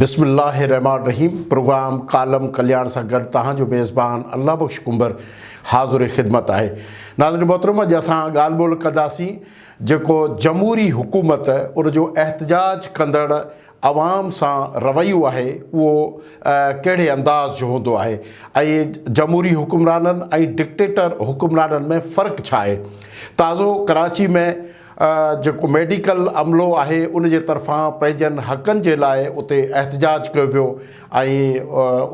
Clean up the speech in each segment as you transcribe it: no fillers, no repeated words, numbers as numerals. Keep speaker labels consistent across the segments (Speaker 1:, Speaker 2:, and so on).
Speaker 1: بسم الله الرحمٰن الرحيم پروگرام ڪالم ڪلياڻ سان گڏ توهان جو ميزبان الله بخش ڪنڀر حاضر خدمت آهي. ناظرين محترم اڄ اسان ڳالهه ٻولهه ڪنداسين جيڪو جمهوري حڪومت ان جو احتجاج ڪندڙ عوام سان رويو آهي اهو ڪهڙي انداز جو هوندو آهي ۽ جمهوري حڪمرانن ۽ ڊڪٽيٽر حڪمرانن ۾ فرق ڇا آهي تازو ڪراچي ۾ جيڪو ميڊيڪل عملو آهي ان جي طرفان پنهنجن حقن جي لاء اتي احتجاج ڪيو ويو ۽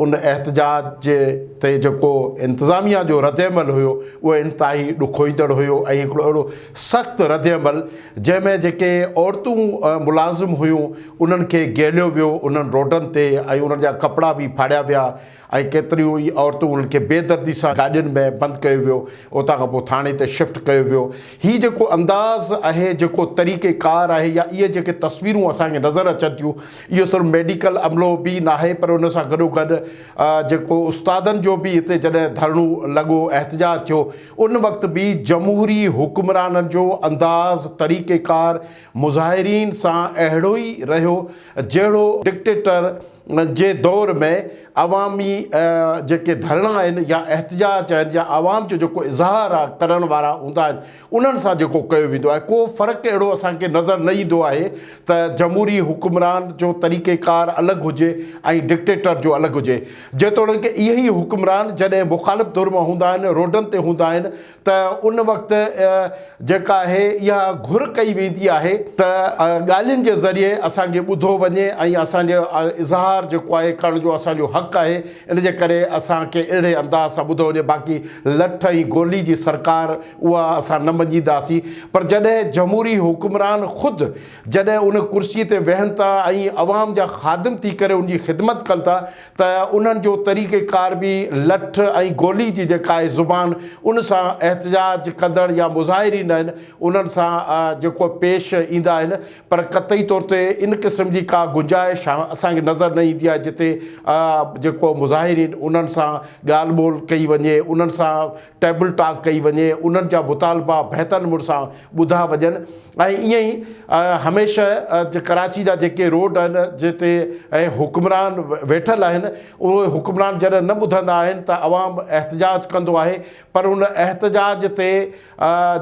Speaker 1: ان احتجاج جي تي جيڪو انتظاميا جو ردعمل هيو اهو انتهائي ڏکوئيندڙ هيو ۽ هڪڙو اهڙو سخت ردعمل جنهن ۾ جيڪي عورتون ملازم هيون انهن کي گهليو ويو انهن روڊن تي ۽ انهن جا ڪپڙا به ڦاڙيا ويا ۽ ڪيتريون ئي عورتون انهن کي بي دردي سان گاڏين ۾ بند ڪيو ويو اتان کان پوء ٿاڻي تي شفٽ ڪيو ويو هي جيڪو انداز آهي جيڪو طريقي ڪار آهي يا اهي جيڪي تصويرون اسان کي نظر اچن ٿيون اهو صرف ميڊيڪل عملو به ناهي پر ان سان گڏو گڏ جيڪو استادن جو به هتي جڏهن ڌرڻو لڳو احتجاج ٿيو ان وقت به جمهوري حڪمرانن جو انداز طريقي ڪار مظاهرين سان اهڙو ئي رهيو جهڙو ڊڪٽيٽر جي دور ۾ عوامي جيڪي ڌرڻا آهن يا احتجاج آهن يا عوام جو جيڪو اظهار ڪرڻ وارا هوندا آهن انهن سان جيڪو ڪيو ويندو آهي ڪو فرق اهڙو اسان کي نظر نه ايندو آهي ته جمهوري حڪمران جو طريقي ڪار الڳ هجي ۽ ڊڪٽيٽر جو الڳ هجي جيتوڻيڪ اهي ئي حڪمران جڏهن مخالف ڌر مان هوندا آهن روڊن تي هوندا آهن ته ان وقت جيڪا آهي اها گهر ڪئي ويندي آهي ته ڳالهين جي ذريعي اسان کي ٻڌو وڃي ۽ اسان جو اظهار جيڪو آهي ڪرڻ جو اسان جو حق آهي ان جي ڪري اسان کي اهڙي انداز سان ٻڌو وڃي باقي لٺ ۽ گولي جي سرڪار اها اسان نه مڃينداسين پر جڏهن جمهوري حڪمران خود جڏهن ان ڪرسي تي ويهن ٿا ۽ عوام جا خادم ٿي ڪري ان جي خدمت ڪن ٿا ته انهن جو طريقه ڪار به لٺ ۽ گولي جي جيڪا آهي زبان ان سان احتجاج ڪندڙ يا مظاهرين آهن انهن سان جيڪو پيش ايندا آهن پر قطعي طور تي ان قسم جي ڪا گنجائش اسان کي نظر نه ايندي آهي جتي جيڪو مظاهرين انهن سان ڳالهه ٻولهه ڪئي وڃي انهن سان ٽيبل ٽاڪ ڪئي وڃي انهن جا مطالبا بهتر نموني سان ٻڌا وڃن ۽ ائين ئي هميشه ڪراچي جا جيڪي روڊ آهن جتي حڪمران ويٺل آهن اهي حڪمران جڏهن نه ٻڌندا آهن ته عوام احتجاج ڪندو آهي پر ان احتجاج تي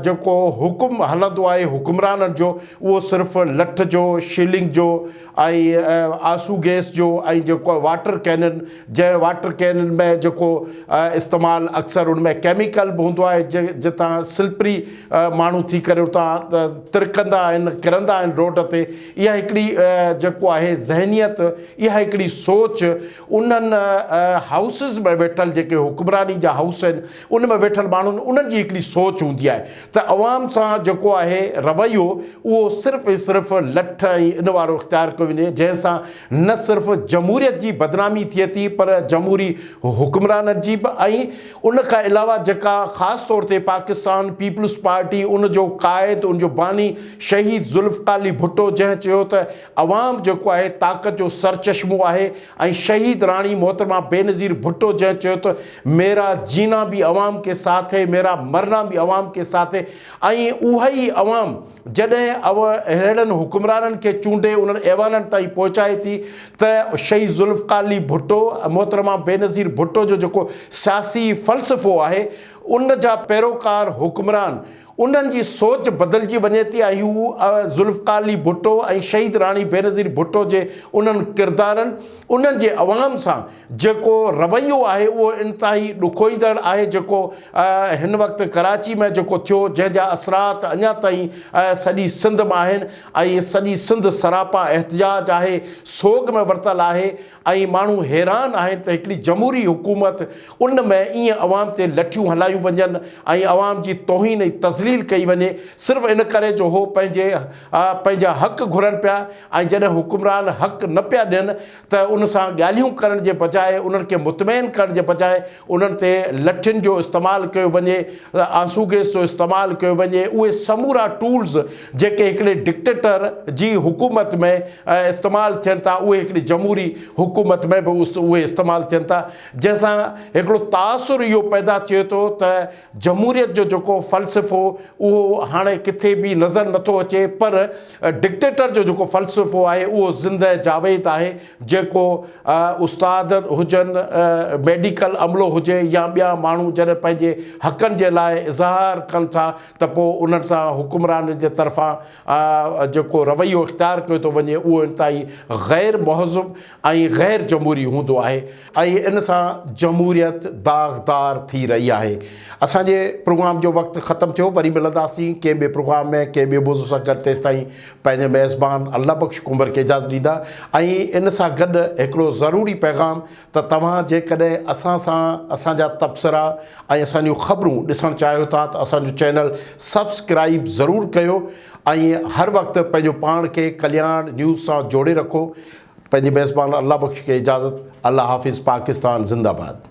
Speaker 1: جيڪو حڪم هلندو آهي حڪمرانن جو اهو صرف لٺ جو شيلنگ جو ۽ آنسو گئس جو ۽ جيڪو واٽر ڪينن جنهن واٽر ڪينن ۾ جيڪو استعمال اڪثر ان ۾ ڪيميڪل به هوندو آهي جتان سلپري ماڻهو ٿي ڪري اتان ترڪندا آهن ڪرندا آهن روڊ تي اها هڪڙي جيڪو آهي ذهنيت اها هڪڙي سوچ انهن هائوسز ۾ ويٺل جيڪي حڪمراني جا هائوس آهن ان ۾ ويٺل ماڻهن انهن جي هڪڙي سوچ هوندي آهي ته عوام سان جيڪو آهي رويو اهو صرف ۽ صرف لٺ ۽ ان وارو اختيار ڪيو وڃي جنهن سان نه صرف جمهوريت جي بدنامي ٿئي ٿي پر جمهوري حڪمرانن جي به ۽ ان کان علاوه جيڪا خاص طور تي پاڪستان پيپلز پارٽي ان جو قائد ان جو باني شهيد ذوالفقار علي ڀٽو جنهن چيو ته عوام جيڪو آهي طاقت جو سرچشمو آهي ۽ شهيد راڻي محترمه بينظير ڀٽو جنهن چيو ته ميرا جينا به عوام ڪي ساٿ هي ميرا مرنا به عوام ڪي ساٿ هي ۽ اها ئي عوام جڏهن اهڙن حڪمرانن کي چونڊي انهن ايوانن تائين پهچائي ٿي ته شهيد ذوالفقار علي ڀٽو محترمه بينظير ڀٽو جو جيڪو سياسي فلسفو آهي ان جا پيروڪار حڪمران انهن جي سوچ بدلجي وڃي ٿي ۽ هو ذوالفقار علي ڀٽو ۽ شهيد راڻي بينظير ڀٽو جي انهن ڪردارن انهن جي عوام سان جيڪو رويو آهي اهو انتهائي ڏکوئيندڙ آهي جيڪو هن وقت ڪراچي ۾ جيڪو ٿيو جنهن جا اثرات اڃا تائين سڄي سنڌ ۾ آهن ۽ سڄي سنڌ سراپا احتجاج آهي سوڳ ۾ ورتل آهي ۽ ماڻهو حيران آهن ته هڪڙي جمهوري حڪومت ان ۾ ائين عوام تي لٺيون هلايون وڃن ۽ عوام جي توهين ۽ تذليل ڪئي وڃي صرف ان ڪري جو هو پنهنجي پنهنجا حق گهرن پيا ۽ جڏهن حڪمران حق نه پيا ڏين ته ان سان ڳالهيون ڪرڻ جي بجاء انهن کي مطمئن ڪرڻ جي بجاء انهن تي لٺين جو استعمال ڪيو وڃي، آنسو گيس جو استعمال ڪيو وڃي، اهي سمورا ٽولز جيڪي هڪڙي ڊڪٽيٽر جي حڪومت ۾ استعمال ٿين ٿا اهي هڪڙي جمهوري حڪومت ۾ به اهي استعمال ٿين ٿا جنهن سان هڪڙو تاثر اهو پيدا ٿئي ٿو ته جمهوريت جو جيڪو فلسفو. اهو هاڻي ڪٿي به نظر نٿو اچي پر ڊڪٽيٽر جو جيڪو فلسفو آهي اهو زنده جاويد آهي جيڪو استاد هجن ميڊيڪل عملو هجي يا ٻيا ماڻهو جڏهن پنهنجي حقن جي لاء اظهار ڪن ٿا ته پوء انهن سان حڪمرانن جي طرفان جيڪو رويو اختيار ڪيو ٿو وڃي اهو انتهائي غير مهذب ۽ غير جمهوري هوندو آهي ۽ ان سان جمهوريت داغدار ٿي رهي آهي. اسان جي پروگرام جو وقت ختم ٿيو وري ملنداسين ڪنهن ٻئي پروگرام ۾ ڪنهن ٻئي موضوع سان گڏ تيستائين پنهنجي ميزبان الله بخش ڪنڀر کي اجازت ڏيندا ۽ ان سان گڏ هڪڙو ضروري پيغام ته توهان جيڪڏهن اسان سان اسان جا تبصرا ۽ اسان جون خبرون ڏسڻ چاهيو ٿا ته اسان جو چينل سبسڪرائيب ضرور ڪيو ۽ هر وقت پنهنجو پاڻ کي ڪلياڻ نيوز سان جوڙي رکو پنهنجي ميزبان الله بخش کي اجازت الله حافظ پاڪستان زنده باد.